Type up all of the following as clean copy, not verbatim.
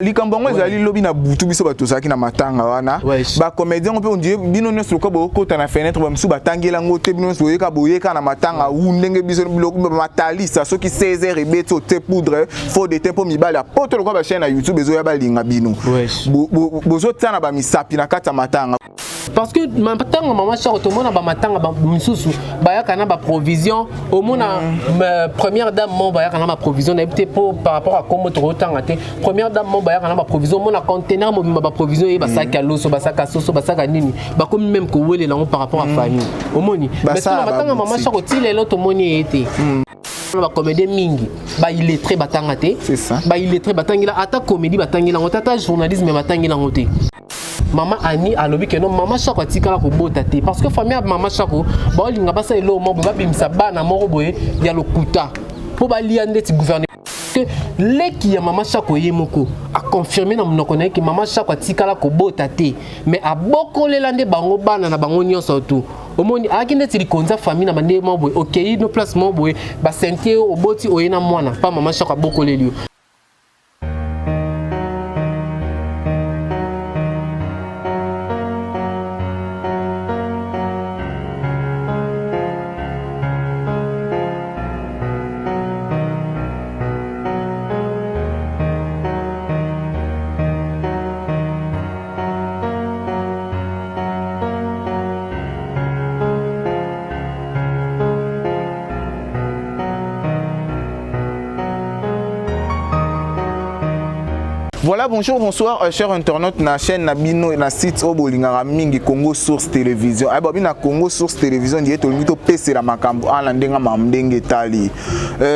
Likambo yango ezali lobi na butu, biso bato tozalaki na matanga wana. Bacomédien yango mpe ondie bino nyonso lokola bokota na fenêtre, bamosusu batangela yango te. Bino nyonso boyeka boyeka na matanga wu ndenge biso biloko matalisa. Soki 16 heures ebeti, ote poudre fond de teint mpo mibali ya poto lokola bachaîne na YouTube ezoya balinga bino, bozotia na bamisapi na kati ya matanga. Parce que matanga mama Chako, tomona bamatanga misusu bayaka na baprovision. Omona première dame mo bayaka na baprovision, nayebi te po par rapport à kombo tokotanga te. Première dame mo bayaka na baprovision, omona conteneur mobimba baprovision ye, basaki ya loso, basaka soso, basaka nini, bakomi même kowelela yango par rapport à famille. Omoni, mais na matanga mama Chako, ti lelo tomoni ye te. Bacomédien mingi baillettré, batanga te, baillettré, batangela ata comédie, batangela yango te, ata journalisme batangela yango te. Mama Ani alobi ke non, mama Chako atikala kobota te, parce que famille ya mama Chako baolinga basala eloko moko boye, babimisa bana moko boye ya lokuta mpo balia ndeti gouvernement. Que leki ya mama Chako ye moko aconfirme na monoko na ye ke mama Chako atikala kobota te, mais abokolela nde bango bana na bango nyonso tu. Omoni, ayaki ndeti likonzi ya famille na bande moko boye. Okei no place moko boye, basente yo, oboti, oye na mwana mpa mama Chako abokoleli yo. Voilà, bonjour, bonsoir, chers internautes na chaîne na bino, na site oyo bolingaka mingi, Congo Source Télévision. Ay babi na Congo Source Télévision ndiye tolingi topesela makambo ana ndenge makambo ndenge etali.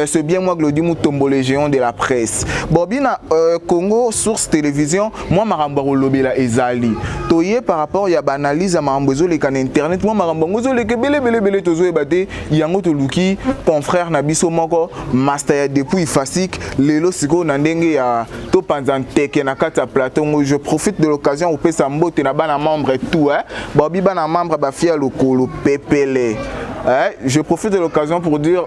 C'est bien moi, Glody Mutombo, le géant de la presse. Bobi na Congo Source Télévision, moi makambo ya kolobela ezali. Toye par rapport ya baanalyse ya makambo ezoleka na internet, mwa makambo yango ezoleka ebele ebele ebele, tozoyeba te. Yango toluki confrère na biso moko, master ya depuis Ifasik, lelo sikoyo na ndenge ya topanza nteke na kati ya plateau ngo. Je profite de l'occasion kopesa mbote na bana membre tout, hein? Babi bana membre bafia lokolo pepele, hein? Je profite de l'occasion pour dire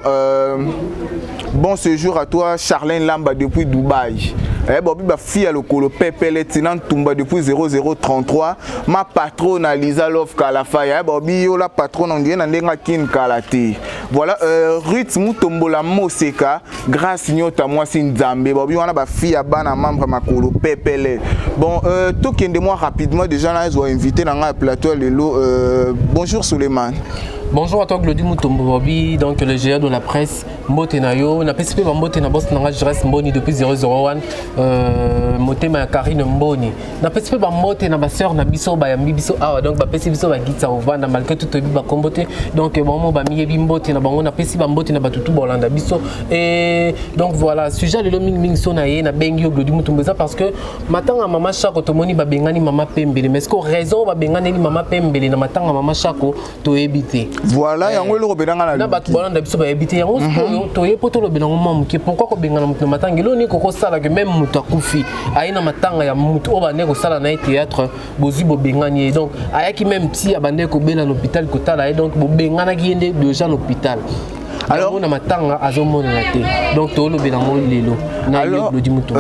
bon séjour à toi, Charlène Lamba depuis Dubaï. Eh, bobi bafia lokolo pepele, Tina Ntumba depuis 0033, ma patronne Lisa Love Kalafaya. Eh, bobi yo la patronne, on dirait na ndenge kin kala te. Voilà, Ruth Mutombola Moseka, Grâce Nyota mwasi Nzambe, bobi wana bafia bana membre makolo pepele. Bon, tokende moi rapidement déjà na zo invité na nga plateau lelo. Bonjour Souleymane. Bonjour à toi, Glody Mutombo Bobi, donc le géant de la presse, mbote na yo, napesi mpe bambote na boss na nga Jires Mboni depuis 001, motema ya Karine Mboni. Napesi mpe bambote na basœur na biso bayambi biso awa, donc bapesi biso bagitsa ovanda malgré tout toyebi bakombo te. Donc bango bamiyebi, mbote na bango. Napesi bambote na bato tu bolanda biso. Et donc voilà, sujet lelo mingimingi so na ye nabengi yo Glody Mutombo eza parce que matanga mama Chako, tomoni babengani mama Pembele, mais est-ce que raison babenganeli mama Pembele na matanga mama Chako toyebi te? Voilà, yango eloko mpenanga na bato balanda biso bayebi te. Yango sikoyo toye mpo tolobela yango mwa moke. Pourquoi kobengana moto na matanga? Eloko nini kokosalaka même moto akufi, aye na matanga ya moto oyo bande kosala na ye théâtre, bozwi bobengani ye? Donc ayaki même ti abande kobela na hôpital kotala ye, donc bobenganaki ye nde déjà na hôpital. Alors na matanga azomonana te, donc tolobela yango lelo na yo, Glody Mutombo.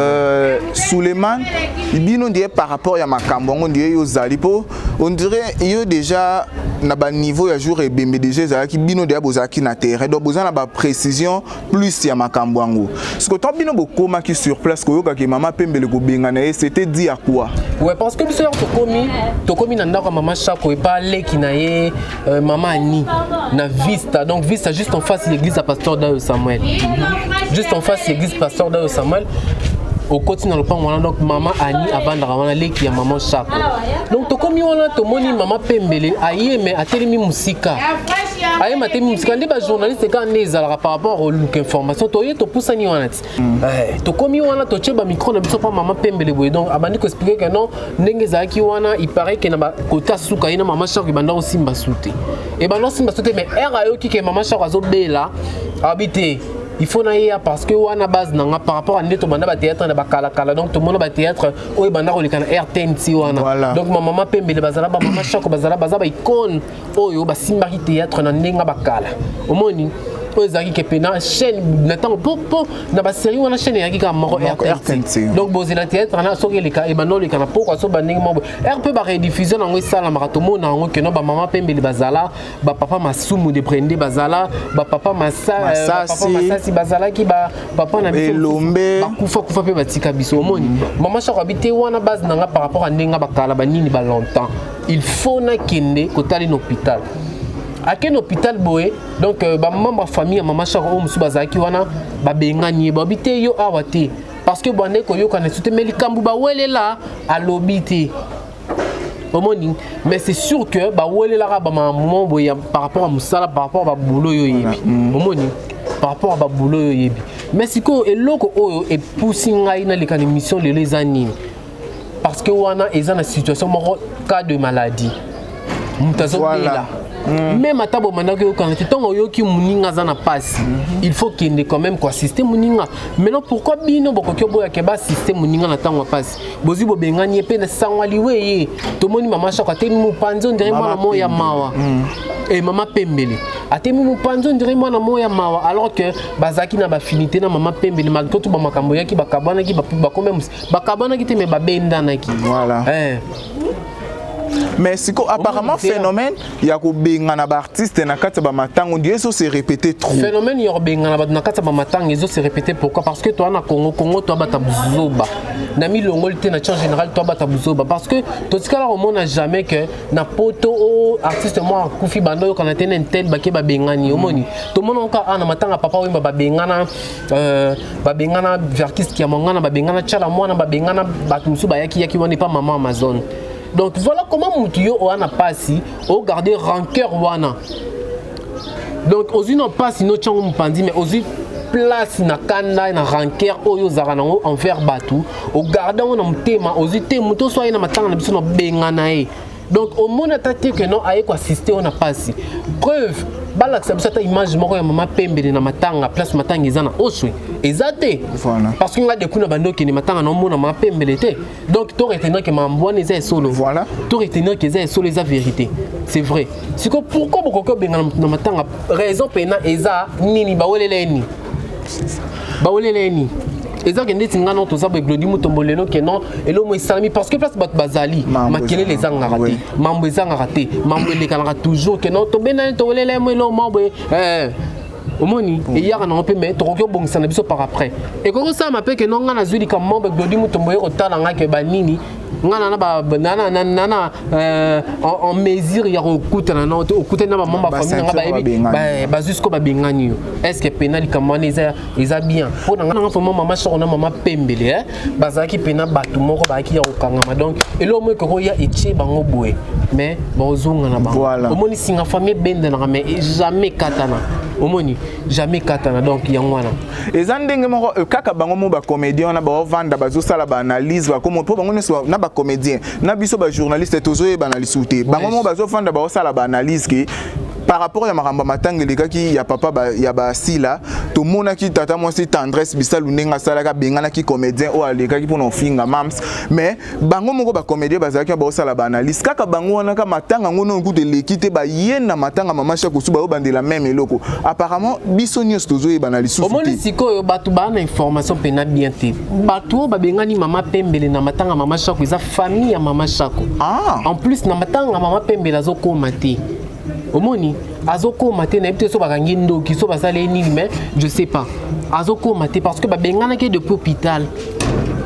Souleymane, bino ndiye par rapport ya makambo yango ndiye yo ozali mpo on dirait yo déjà na baniveau ya jour ebembe déjà ezalaki, bino deya bozalaki na terrain, donc boza na baprécision plus ya makambo yango. Siko ntango bino bokomaki sur place, koyokaki mama Pembele kobengana ye, c'était dit à quoi? Ouais, parce que biso yango tokomi na ndako ya mama Chako epa leki na ye, mama Ani na Vista. Donc Vista, juste en face l'église ya pasteur Dayo Samuel, juste en face l'église pasteur Dayo Samuel, okoti na lopango wana, donc mama Ani avandaka wana, leki ya mama Chako. Donc tokomi wana, tomoni mama Pembele aye, me atelemi mosika, aye atelemi mosika nde bajournaliste kaka nde ezalaka par rapport oluka information. Toye, topusani wana ti tokomi wana, totie bamicro na biso mpa mama Pembele boye. Donc abandi koexpliquer ke non, ndenge ezalaki wana, il paraît ke na bakota suka ye na mama Chako ebanda kosimba su te, ebanda kosimba su te. Mais ere ayoki ke mama Chako azobela, abi te, il faut na ye, parce que wana base na nga par rapport à nde tobanda bathéâtre na bakalakala. Donc tomona bathéâtre oyo ebanda koleka na RTNC wana. Donc bamama Pembele bazala, bamama Chako bazala, baza baicône oyo basimbaki théâtre na ndenge bakala. Omoni, Oyo ezalaki ke pena chaîne na ntango po na basérie wana, chaîne eyaki kaka moko, RTNC. Donc bozela théâtre na soki eleka, ebanda oleka na pokwa so bandenge moko boye, mpe barediffusion yango esalamaka. Tomona yango keno bamama Pembele bazala, bapapa Masumu de Prende bazala, bapapa Masasi. Masasi bazalaki, bapapa na biso Elombe. Bakufa kufa mpe batika biso. Omoni, mama Shako abi te wana base na nga par rapport à ndenge bakala banini ba longtemps, il faut nakende kotali na hôpital. Akende hôpital boye, donc bamembre ya famille ya mama Shako oyo mosusu bazalaki wana babengani ye, babi te yo awa te, parce que bande koyokana esu te. Mais likambo bawelela alobi te, omoni. Mais c'est sûr que bawelelaka bamama boye par rapport à mosala, par rapport à babulo oyo oyebi, omoni, par rapport à babulo oyo oyebi. Mais sikoyo eloko oyo epusi ngai naleka na émission lelo eza nini? Parce que wana eza na situation moko, cas de maladie, moto azobela. Même ata bomandaki oyokana te, ntongo oyoki moninga aza na pasi, il faut kende quand même koassiste moninga. Maintenant, pourquoi bino bokoki oboyake baassiste moninga na ntango ya pasi? Bozwi, bobengani ye mpe na sango aliwe ye. Tomoni mama Shako atemi mopanzi, on dirait mwana moko ya mawa. E mama Pembele atemi mopanzi, on dirait mwana moko ya mawa, alors que bazalaki na baaffinité na mama Pembele, malgré tout bamakambo eyaki, bakabwanaki, bakomi bakabwanaki te, mais babendanaki. Voilà. Eh. Mais siko apparemment phénomène ya kobengana baartiste na kati ya bamatango ndio ezo se répéter trop. Phénomène ya kobengana bato na kati ya bamatanga ezo se répéter. Pourquoi? Parce que toa na Congo, Congo toa bata buzoba na milongoli te, na tion général toa bata buzoba, parce que totikala komona jamais que na poto o artiste moko akufi, banda oyokana te na ntel, bake babengani. Omoni, tomona oka a na matanga Papa Oyemba, babengana babengana Verkis Kiamongana, babengana Tiala Mwana, babengana bato mosusu bayaki yaki wana epa mama Amazon. Donc voilà comment mutu yo oya na pasi, ogarde rancœur wana. Donc ozwi na mpasi notyango mopanzi, mais ozwi place na kanda na rancœur oyo ozalaka nango envers bato, ogarde yango na motema. Ozwi te moto oso aye na matanga na biso na benga ye. Donc omoni ata te ke non, aye koassiste oyo na mpasi. Preuve, balakisa biso ata image moko ya mama Pembele na matanga, place matanga eza na Oswe eza te. Parce que nga depuis na bandi okende matanga, naomona mama Pembele te. Donc to retenir ke mambo wana eza esolo. To retenir ke eza esolo, eza vérité, c'est vrai. Siko pourquoi bokoki obengana moto na matanga? Raison pena eza nini? Bawelela ye nini? Bawelela ye nini? Eza ke ndeti nga no toza boye, Glodi Mutombo lelo ke non, eloko esalami, parce que place bato bazali, Mambo makelele ezangaka te, oui. Mambo ezangaka te, mambo elekanaka toujours ke non, tobendani, towelela ye mo eloko moko boye. Omoni, eyaka nango mpe, mais tokoki obongisa na biso par après. Ekoki osalama mpe ke no, nga nazwi likambo moko boye, Glodi Mutombo ye kotala nga ke banini, nga nana en mesure ya kokutana na okutani na bamembre ya famille nanga, bayebi bazwi siko babengani yo. Est ce que pena likambo wana eza bien? Mpo na nga nanga vraiment, mama Shoko na mama Pembele, bazalaki pena bato moko bazalaki ya kokangama. Donc eloko moko ekoki oya etie bango boye, mais bazonga na bango. Omoni, singa famille ebendanaka, mais jamais katana. Omoni, jamais katana. Donc yango wana. Eza ndenge moko kaka bango mo bacomédien wana baovanda, bazosala baanalyse, bakomo mpo bango nyonso na bacomédien na biso bajournaliste tozoyebana lisusu te. Bango mo bazofanda, baosala baanalyse ke par rapport ya makambo ya matanga elekaki ya papa ya basila, tomonaki tata mwasi Tendresse Bisalu ndenge asalaki, abenganaki comédien oyo alekaki mpona ofinga mams. Mais bango moko bacomédien bazalaki baosala baanalyse kaka bango wana ka matanga yango nono kutu eleki te, baye na matanga mama Shako su bayobandela même eloko. Apparemment biso nyonso tozoyebana lisusu Omoni te. Sikoyo bato baa na information mpena bien te. Bato oyo babengani mama Pembele na matanga mama Shako eza famille ya mama Shako. En plus, na matanga mama Pembele azokóma te. Omoni, azokóma te. Nayebi te so bakangi ndoki, so basali ye nini, mais je sais pas, azokóma te, parce que babenganaki depuis hôpital,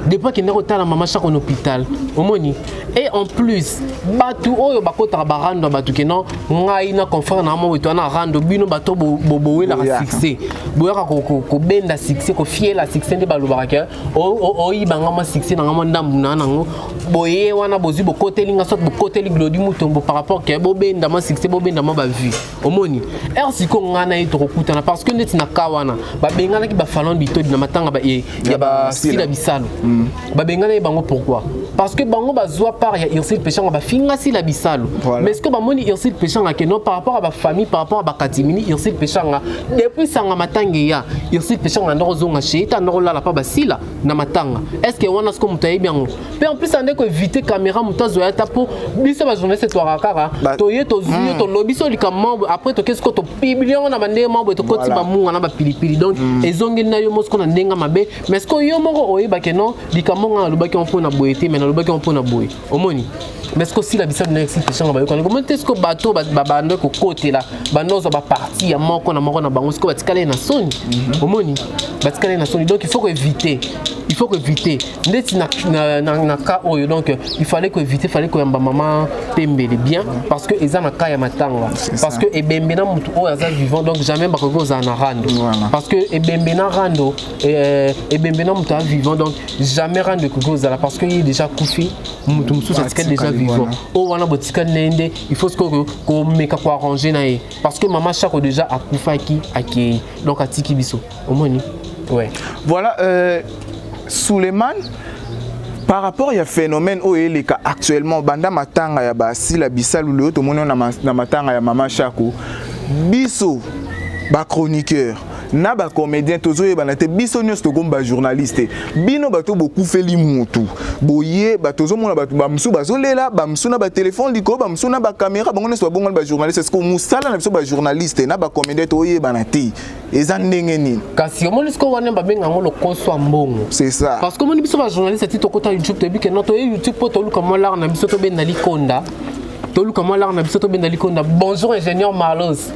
depuis akende kotala mama Shako na hôpital. Omoni, et en plus bato oyo bakotaka barando ya bato ke non, ngai na confrère na mo boye na rando, bino bato bowelaka Boyaka. succès, boyaka kobenda succès, kofiela succès, nde balobaka ke oyibanga mwa succès nanga, mwa ndambu na nango boye wana, bozwi bokoteli nga, soit bokoteli Glodi Mutombo par rapport ke bobenda mwa succès, bobenda mwa bavue. Omoni ere sikoyo ngai na ye tokokutana, parce que ndeti na ka wana babenganaki bafalon bitodi na matanga ya Ya basila bisalo, babengana ye bango. Pourquoi? Parce que bango bazwa part ya Ursule Peshanga, bafinga Sila Bisalo. Voilà. Mais ce que bamoni Ursule Peshanga ke non, par rapport à bafamille, par rapport à bakatimini, Ursule Peshanga depuis sanga matanga ya Ursule Peshanga, ndoko ozonga chez ta, ndoko olala pa basila na matanga. Est ce que wana siko moto ayebi yango? Mpe en plus ande koéviter caméra, moto azoya ta, mpo biso bajournaliste twaka kaka toye, tozwi yo, tolobi so likambo moko, après toke siko topublier yango na bandenge moko boye, tokoti bamunga na bapilipili. Donc ezongeli na yo moko siko na ndenge mabe. Mais siko yo moko oyebake non, likambo nga nalobaki yango mpona boye te, mais nalobaki yango mpona boye, omoni. Mais siko Sila Bisalu na Ursule Peshanga bayokani komoni te. Siko bato babando kokotela, bando ozwa baparti ya moko na moko na bango, siko batikali ye na soni, omoni, batikali ye na soni. Donc il faut koéviter, il faut koéviter ndeti na cas oyo. Donc il fallait koéviter, fallait koyamba mama Pembele bien, parce que eza na cas ya matanga, parce que ebembe na motu oyo aza vivant, donc jamais bakoki kozala na rando. Parce que ebembe na rando, ebembe na moto aza vivant, donc jamais rando ekoki kozala, parce que ye déjà kufi, motu mosusu atikali déjà vivant. Oyo wana botikali na ye nde il faut sikoyo komeka koarranger na ye, parce que mama Chako déjà akufaki, akei, donc atiki biso, omoni, ouais. Voilà, Suleiman, par rapport ya phénomène oyo eleka actuellement banda matanga ya Basila Bisalu, lelo tomoni na matanga ya mama Chako, biso bachroniqueur na bacomédien tozoyebana te. Biso nyonso tokomi bajournaliste. Bino bato bokufeli mutu boye, bato ozomona bato bamosusu bazolela, bamosusu na batelefone likolo, bamosusu na bacaméra, bango nyonso babongani bajournaliste. Est-ce mosala na biso bajournaliste na bacomédien toyebana te, eza ndenge nini? Kasi omoni sikoyo wana babenga yango lokoso ya mbongo. C'est ça. Parce que omoni, biso bajournaliste ti tokota YouTube, toyebi ke non, toye YouTube mpo toluka mwa l'argent na biso, tobenda likonda, toluka mwa l'argent na biso, tobenda likonda. Bonjour ingénieur Marlos,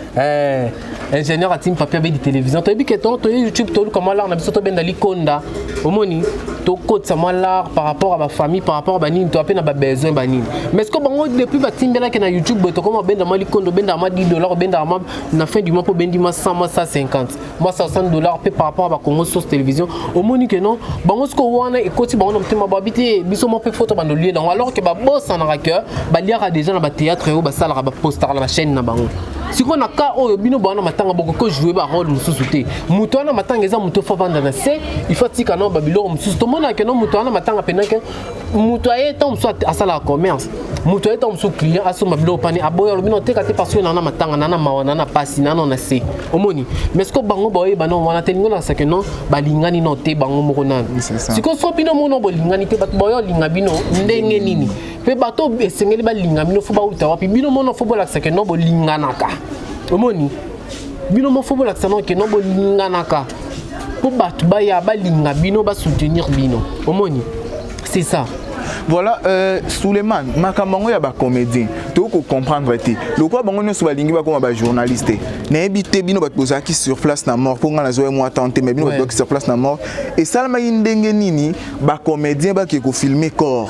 ingénieur atim papier abedi télévision. Toyebi ke to toye YouTube, toluka mwa l'argent na biso, tobenda likonda, omoni, tokotisa mwa l'argent par rapport à bafamille, par rapport à banini, to ape na babesoin banini. Mais ce que bango depuis batimbelaki na YouTube boye, tokoma obenda mwa likonda, obendaka mwa 10 dollar, obendaka mwa na fin du mois mpo obendi mwa 100, mwa 150, mwa 60 dollar. Mpe par rapport à baCongo Source Télévision, omoni ke non, bango siko wana ekoti bango na motema, babi te, biso mo mpe fo to bando liela yango, alors ke babosanaka ke baliaka déjà na bathéâtre oyo basalaka, bapostaka na bachaîne na bango. Sikoyo na cas oyo bino bawana matanga, bokoki kojouer barôle mosusu te. Moto wana matanga eza moto fo avanda na se, il faut atika no babiloko mosusu. Tomonaka no moto wana matanga mpenake, moto aye ntango mosusu asalaka commerce, moto aye ntango mosusu client asomba biloko pani, aboya, alobi no oteka te parce que nana matanga, nana mawa, nana pasi, nana na se, omoni. Mais sikoyo bango baoyeba no wana te, lingo nakasake no balingani no te bango moko nano. Sikoyo so bino mono bolingani te, bato baoyo olinga bino ndenge nini? Mpe bato esengeli balinga bino fo bauta wapi? Bino mono fo bolakisake no bolinganaka, omoni, bino mo fo bolakisa no ke no bolinganaka mpo bato baya balinga bino, basoutenir bino, omoni, c'est ça. Voilà, Suleiman, makambo yango ya bacomédien tokocomprendre te. Lokola bango nyonso balingi bakoma bajournaliste, nayebi te bino bato bozalaki sur place na mort, mpo ngai nazwa mwa temps te, mais bino bato bazalaki sur place na mort, esalamaki ndenge nini bacomédien bake kofilmer corps?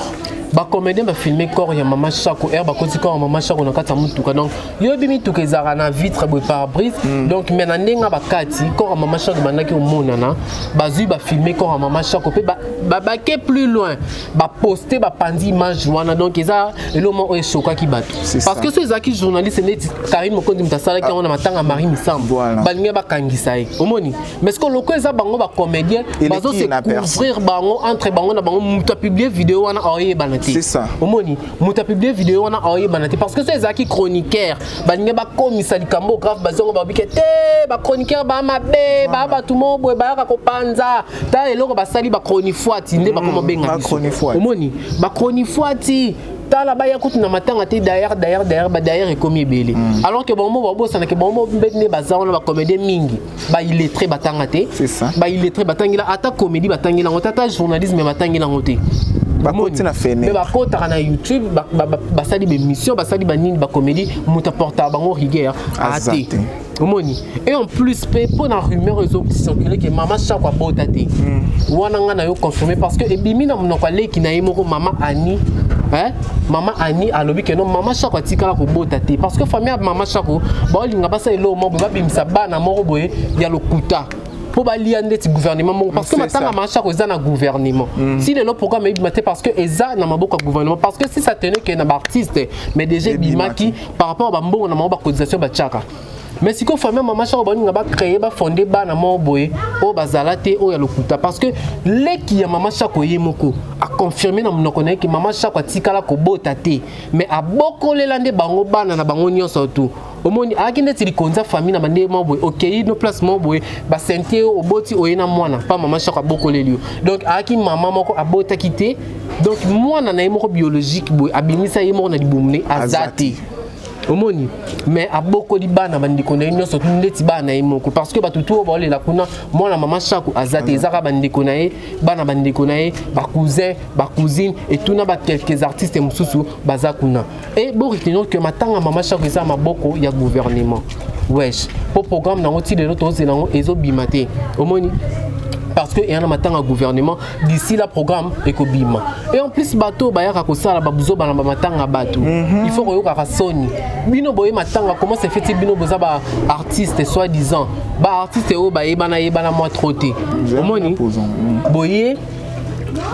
Bacomédien bafilmer corps ya mama Chako air, bakoti corps ya mama Chako na kati ya motuka. Donc yoyebi mituka ezalaka na vitre boye, pare-brise. Donc mais na ndenge bakati corps ya mama Chako ebandaki komonana, bazwi, bafilmer corps ya mama Chako mpe bake plus loin, baposte, bapandi image wana. Donc eza eloko moko oyo eshokaki bato, parce que so ezalaki journaliste neti Karine Mokonzi moto asalaki yango na matanga Marie Misambo, balingi bakangisa ye, omoni. Mais ce que loko eza bango bacomédien bazose couvrir bango entre bango na bango, moto apublier vidéo wana aoyebana te, omoni, moto apublier vidéo wana aoyebana te. Parce que so ezalaki chroniqueur, balingi bakomisa likambo grave, bazongo babike te, bachroniqueur baa mabe, baa bato mo boye bayaka kopanza ta eloko basali, bachronifuati nde bakoma benga biso, omoni, bachronifuati, tala baya kutu na matanga te. D'ailleurs d'ailleurs ekomi ebele, alors que bango babosanake, bango mpe nde baza wana bacomédien mingi baillettré, batanga te, baillettré, batangela ata comédie, batangela yango te, ata journalisme batangela yango te. Bakoti na fenêtre. Mais bakotaka na YouTube, basali baémission, basali banini, bacomédie, moto aportaka bango rigueur ate, omoni. Et en plus mpe mpo na rumeur ezocirculer ke mama Chako abota te, wana nga na yo confirmé, parce que ebimi na monoko aleki na ye moko, mama Ani, hein? Mama Ani alobi ke non, mama Chako atikala kobota te, parce que famille ya mama Chako baolinga basala eloko moko boye, babimisa bana moko boye ya lokuta mpo balia ndeti gouvernement moko, parce que matanga mama Chako eza na gouvernement. Si lelo programme ebima te, parce que eza na maboko ya gouvernement. Parce que si ça tenait ke na baartiste, mais déjà ebimaki par rapport à bambongo na bango, bacotisation batiaka. Mais sikoyo famille ya mama Shako balinga bacréer, bafonde bana moko boye oyo bazala te, oyo ya lokuta, parce que leki ya mama Shako ye moko aconfirme na monoko na ye ke mama Shako atikala kobota te, mais abokolela nde bango bana na bango nyonso tu. Omoni, ayaki neti likonzi ya famille na bandenge moko boye. Okei no place moko boye, basente yo, oboti, oye na mwana pa mama Shako abokoleli yo. Donc ayaki mama moko abotaki te, donc mwana na ye moko biologique boye abimisa ye moko na libumu ne aza te. Omoni, mais abokoli bana bandeko na ye nyonso tu ndeti bana na ye moko, parce que bato tu oyo baolela kuna, mwana mama Shako aza te. Ezaka bandeko na ye, bana bandeko na ye, bacousin, bacousine, etuna baquelques artistes mosusu baza kuna. E boretenir que matanga mama Shako eza maboko ya gouvernement wesh, mpo programme nango ti lelo tozela yango ezobima te. Omoni, parce que eya na matanga gouvernement, d'ici la programme ekobima. Et en plus, bato bayaka kosala babuzoba na bamatanga bato, il faut koyokaka soni. Bino boye matanga, comment se fait-il bino boza baartiste, soi disant baartiste oyo bayebana yebana mwa trop te? Omoni, boye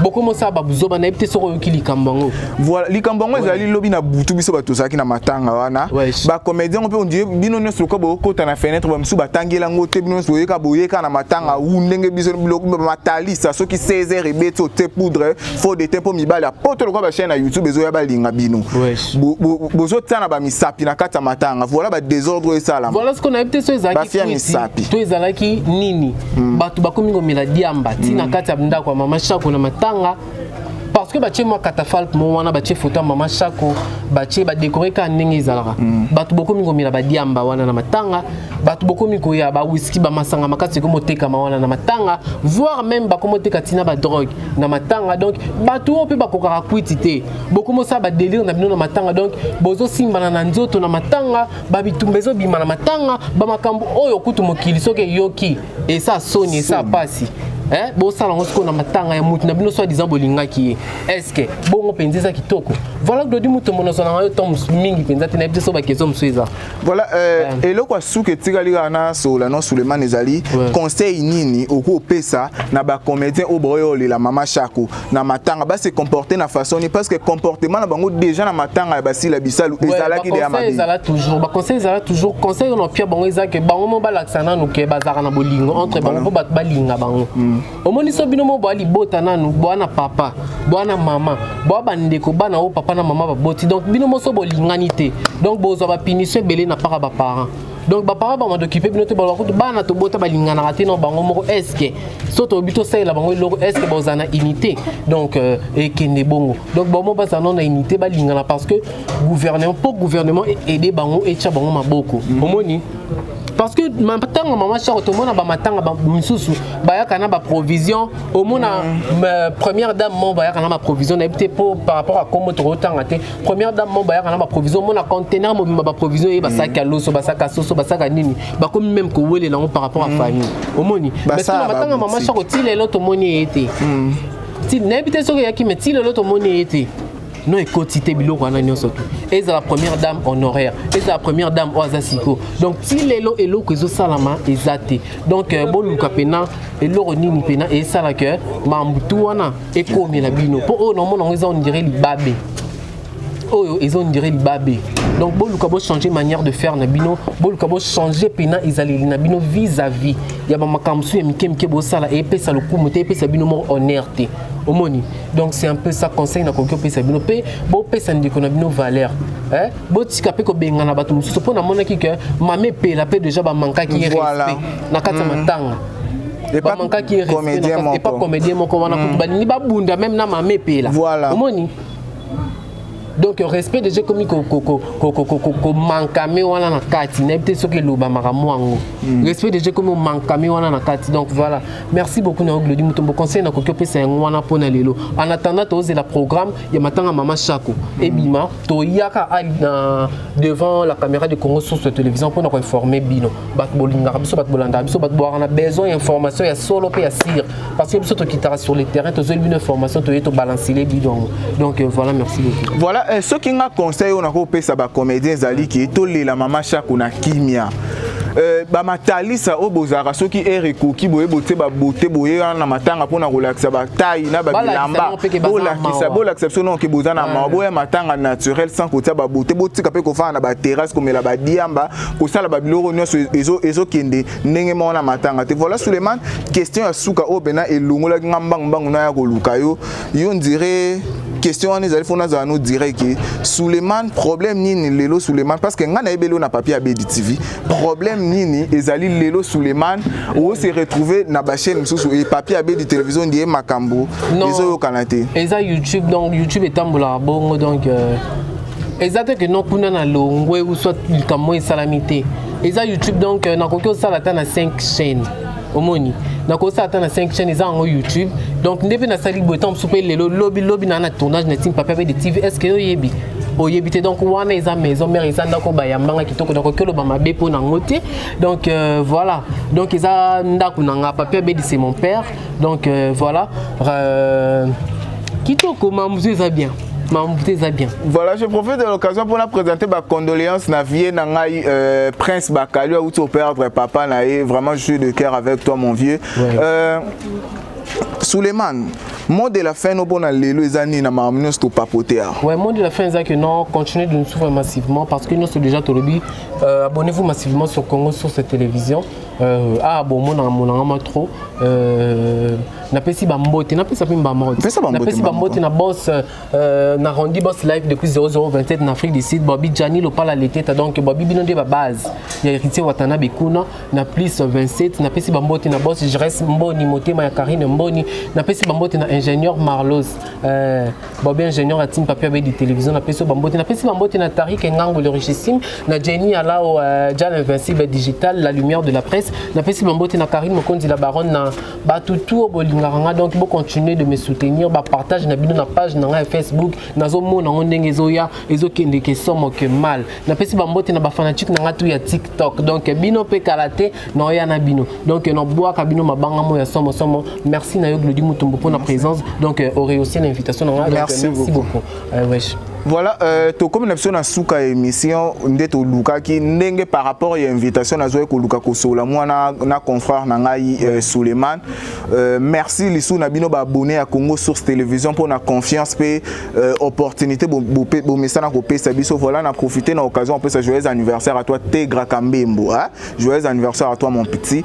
bokomosala babuzoba, nayebi te soki oyoki likambo yango. Voilà, likambo yango ezali lobi na butu. Biso bato tozalaki na matanga wana, bacomédien mpe ondie bino nyonso lokola bokota na fenêtre, bamosusu batangeli yango te. Bino nyonso boyeka, boyeka na matanga wu ndenge biso matalisa. Soki 16 heures ebeti, ote poudre fond de teint mpo mibali ya poto lokola bachaîne na YouTube ezoya balinga bino. Bozotia na bamisapi na kati ya matanga. Voilà badésordre oyo esalama. Voilà ce qu'on nayebi te so ezalaki misapi to ezalaki nini. Bato bakomi komela diamba ntina kati ya ndako ya mama Shako na matanga, parce que batie mwa catafalque mo wana, batie photo ya mama Shako, batie badécorer kaka ndenge ezalaka. Bato bokomi komela badiamba wana na matanga, bato bokomi koya bawiski, bamasanga makasi ekomi otekama wana na matanga, voire même bakomi oteka ntina badrogue na matanga. Donc bato oyo mpe bakokaka kwiti te, bokomi osala badélire na bino na matanga. Donc bozosimbana na nzoto na matanga, babitumba ezobima na matanga, bamakambo oyo kutu mokili soki eyoki esa soni, esa pasi. Eh, bosala yango sikoyo na matanga ya mutu na bino soi disant bolingaki ye. Est ce que bongo mpenza eza kitoko? Voilà, Glodi Mutombo, nazwa na yo ntango mingi mpenza te, nayebi te so baquestion mosusu eza. Voilà, eloko ya suka etikali kaka na solola no Suleiman ezali conseil nini okoki opesa na bacomédien oyo baoyo olela mama Shako na matanga, base comporter na façon nini? Parce que comportement na bango déjà na matanga ya Basila Bisalu ezalaki deya mabe. Ezala toujours baconseil, ezala toujours conseil oyo na opia bango eza ke bango mo balakisa nanu ke bazalaka na bolingo entre bango, mpo bato balinga bango. Omoni, so bino mo boya libota nanu, boya na papa, boya na mama, boya bandeko, bana oyo papa na mama baboti. Donc bino moso bolingani te, donc bozwa bapunition ebele na part ya baparent. Donc baparent bamanda okipe bino te, baloba kutu bana tobota balinganaka te na bango moko. Est ce que so toyebi tosalela bango eloko? Est ce que bozala na unité? Donc ekende bongo. Donc bango bazala nano na unité, balingana, parce que gouvernement, mpo gouvernement aide bango, etya bango maboko. Omoni, parce que matanga mama Shako, tomona bamatanga misusu bayaka na baprovision. Omona première dame mo bayaka na baprovision, nayebi te mpo par rapport à kombo tokotanga te. Première dame mo bayaka na baprovision, omona conteneur mobimba baprovision, ye basaki ya loso, basaka soso, basaka nini, bakomi même kowelela yango par rapport à famille. Omoni, mais na matanga mama Shako, ti lelo tomoni ye te. Nayebi te soki eyaki, mais ti lelo tomoni ye te. No ekoti te biloko wana nyonso tu, ezala première dame honoraire, ezala première dame oyo aza siko. Donc ti lelo eloko ezosalama eza te. Donc boluka mpena eloko nini mpena esalaka mambu tu wana ekomela bino, mpo oyo naomona yango eza on dirait libabe, oyo eza on dirait libabe. Donc boluka bochanger manière de faire na bino, boluka bochanger mpena ezaleli na bino vis-à-vis ya bamakambo mosusu ya mike mike bosala, epesa lokumu te, epesa bino moko honneur te. Omoni, donc c'est un peu ça conseil nakoki opesa bino. Mpe bopesa ndeko na bino valeur, eh? Botika mpe kobengana bato mosusu, mpo namonaki ke mama Epela mpe déjà bamankaki ye respect na kati ya matanga, bamankaki ye respect epa comédien moko wana kutu balingi babunda même na mama Epela. Omoni, donc respect déjà ekomi komankame wana na kati. Nayebi te soki elobamaka mwango, respect déjà ekomi omankame wana na kati. Donc voilà, merci beaucoup na yo Glodi Mutombo. Conseil nakoki opesa yango wana mpona lelo. En attendant tozela programme ya matanga mama Shako ebima, toyaka na devant la caméra de Congo Source de Télévision mpona koinforme bino, bato bolingaka biso, bato bolandaka biso, bato bwaka na besoin ya information ya solo mpe ya sire, parce que biso tokitaka sur le terrain, tozoli bino information, toye tobalancele bino yango. Donc voilà, merci beaucoup. Voilà, soki nga conseil oyo nakopesa bacomédien ezali ke tolela mama Shako na kimia. Bamatalisa oyo bozalaka, soki ere ekoki boye, botie babote boye wana na matanga mpona kolakisa batai na babilamba. Bolakisa, bolakisa biso noke boza na mawa. Boya matanga naturel sans kotia babote. Botika mpe kofanda na baterrasse, komela badiamba, kosala babiloko nyonso ezokende ndenge moko na matanga te. Voilà, Suleiman, question ya suka oyo mpena elongolaki nga mbangu mbangu na ya koluka yo. Yo ndire question wana ezali fo nazala no direct ke Suleiman, problème nini lelo, Suleiman? Parce que ngai nayebeli oyo na Papier Abedi TV. Problème nini ezali lelo, Suleiman, o se retrouver na bachaîne mosusu e Papier Abedi Télévision? Ndie makambo ezoyokana te. Eza YouTube, donc YouTube etambolaka bongo. Donc eza te ke non, kuna na longwe ou soit likambo esalami te. Eza YouTube, donc nakoki osala ata na 5 chaîne. Omoni, nakosala ata na 5 chaîne, eza yango YouTube. Donc nde mpe nasali boye, ntango mosusu mpe lelo, lobi lobi naa na tournage na team Papier Abedi TV. Est ce que oyebi? Oyebi te. Donc wana eza maison mère, eza ndako bayambanga kitoko, nakoki oloba mabe mpo nango te. Donc voilà, donc eza ndako na nga. Papier Abedi, c'est mon père. Donc voilà, kitoko, mamusu eza bien, mamutu eza bien. Voilà, je profite de l'occasion pour la présenter ma condoléance na vie na ngai Prince Bakali auti perdre papa na ye. Vraiment, je suis de cœur avec toi, mon vieux. Suleiman, mot de la fin no mpona lelo eza nini na makambo nyonso topapote awa? Ouais, mot de la fin eza que non, continuez de nous suivre massivement parce que nous sommes déjà tolobi, abonnez-vous massivement sur Congo Source Télévision. Ah bon, monanga monanga ma trop, napesi bambote, napesa mpe bambote. Pesa bambote. Napesi bambote na boss, na Rondi Boss Live depuis 0027 na Afrique du Sud, Bobi Jani Lopala Leteta. Donc Bobi, bino nde babase ya Héritier Watanabe kuna na plus 27. Napesi bambote na boss Jires Mboni, motema ya Karine Mboni. Napesi bambote na ingénieur Marlos, Bobi ingénieur ya team Papier Abedi Télévision. Napesi bambote, napesi bambote na Tarik Ngango le richissime, na Jenny Alao, Jan Invincible Digital, la lumière de la presse. Napesi bambote na Karine Mokonzi la baronne, na batutu oyo bolingaka nga. Donc bocontinue de me soutenir, bapartage na bino na page na ngai ya Facebook, nazomona yango ndenge ezoya, ezokendeke somo ke mal. Napesi bambote na bafanatike na ngai tu ya TikTok. Donc bino mpe kala te naoya na bino, donc nabwaka bino mabanga mo ya somo somo. Merci na yo, Glodi Mutumbo, mpona présence. Donc orehaussé na invitation na ngai. Donc, Merci merci beaucoup. beaucoup. Wesh. Voilà, tokomi na biso na suka ya émission. Nde tolukaki ndenge par rapport ya invitation nazwaki koluka kosola mwana na confrère na ngai Suleiman. Merci lisu na bino baabonné ya Congo Source Télévision mpona confiance mpe opportunité bomesana kopesa biso. Voilà, na profiter na occasion opesa joyeux anniversaire à toi, Tegra Kambembo, hein? Joyeux anniversaire à toi, mon petit.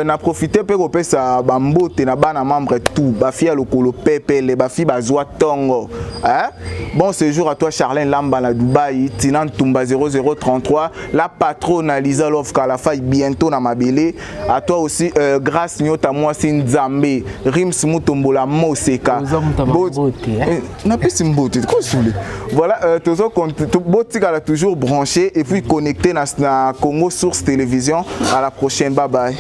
Na profiter mpe kopesa bambote na bana membre tout, bafille ya lokolo pepele, bafille bazwa ntongo, hein? Bon séjour à toi, Charlène Lamba na Dubaï, Tina Ntumba 0033, la patronne Lisa Love Kalafai, bientôt na mabele. À toi aussi, Grâce Nyota mwasi Nzambe, Rims Mutombola Moseka. Oza moto ya mbote, hein? Napesi mbote kosule. Voilà, tozo botikala toujours branché et puis connecté na Congo Source Télévision. À la prochaine, bye bye.